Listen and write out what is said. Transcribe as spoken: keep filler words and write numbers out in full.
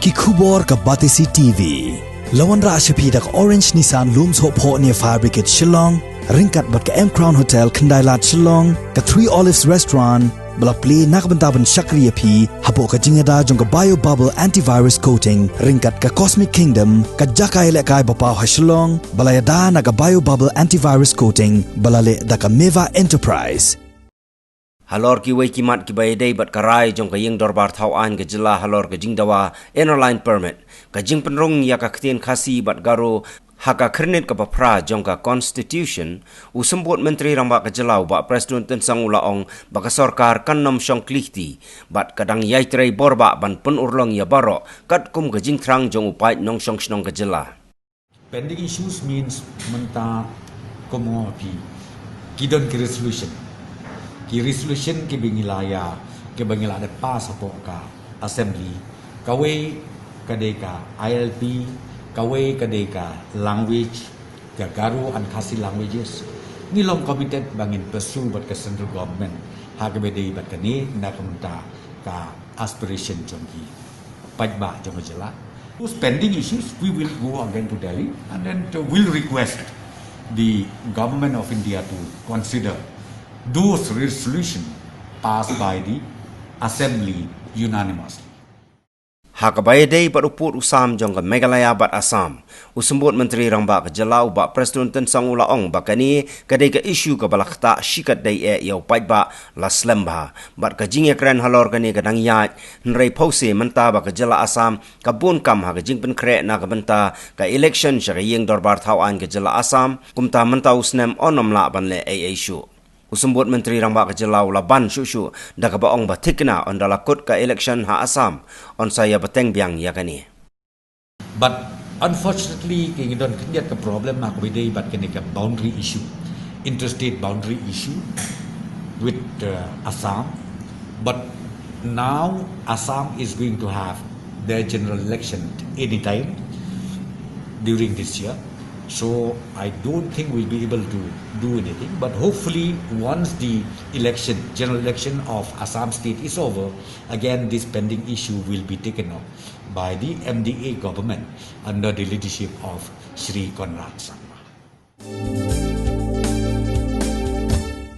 Ki khubor ka Batesi T V. La wanrah sha phi da ka Orange Nissan Lum Sohphoh near Fire Brigade Shillong, ryngkat bad ka M Crown Hotel Khyndailad Shillong, ka Three Olives Restaurant, ba la plie na ka bynta ban shakri ïa phi hapoh ka jingïada jong ka Bio Bubble Antivirus Coating, ryngkat ka Cosmic Kingdom, ka jaka ïalehkai ba paw ha Shillong, ba la ïada na ka Bio Bubble Antivirus Coating, ba la leh da ka Meva Enterprise. Halor kiwei ki mat kiba ïadei bad ka rai jong ka Ïing Dorbar Thaw Aiñ ka Jylla halor ka jingdawa Inner Line Permit, ka jingpynrung ïa ka ktien Khasi bad Garo ha ka khyrnit kaba phra jong ka Constitution, u Symbud Myntri Rangbah ka Jylla u Bah Prestone Tynsong u la ong ba ka sorkar kan nym shong kli kti bad ka dang ïai trei borbah ban pynurlong ïa baroh katkum ka jingthrang jong u paid nongshong shnong ka Jylla. Pending issues means mynta kumno phi, ki don ki resolution. Ki resolution kiba ngi la ïa, kiba ngi la dep pass hapoh ka assembly. Kawei ka dei ka I L P, kawei ka dei ka language, ka Garo and Khasi languages. Ngi long committed ba ngin pursue bad ka central government ha kaba dei bad kane na ka bynta ka aspiration jong ki paidbah jong ka jylla. Those pending issues, we will go again to Delhi and then to, we'll request the Government of India to consider those resolution passed by the Assembly unanimously. Ha kaba ïadei bad u pud u sam jong ka Meghalaya bad Assam, u Symbud Myntri Rangbah ka Jylla u Bah Prestone Tynsong u la ong ba kane ka dei ka issue kaba la ktah shikatdei eh ïa u paidbah la slem bha. Bad ka jingïakren halor kane ka dang ïaid, hynrei phewse mynta ba ka Jylla Assam ka bun kam ha ka jingpynkhreh na ka bynta ka election sha ka Ïing Dorbar Thaw Aiñ ka Jylla Assam, kumta mynta u snem yn nym lah ban leh ei ei shuh. U Symbud Myntri Rangbah ka Jylla u la ban shuh shuh da kaba ong ba thikna ynda la kut ka election ha Assam, yn sa ïa bteng biang ïa kane. But unfortunately, ka ngi don khyndiat ka problem ha kaba ïadei bad kane ka boundary issue, interstate boundary issue with, uh, Assam. But now Assam is going to have their general election anytime during this year. So I don't think we'll be able to do anything. But hopefully, once the election, general election of Assam state is over, again, this pending issue will be taken up by the M D A government under the leadership of Shri Conrad Sangma.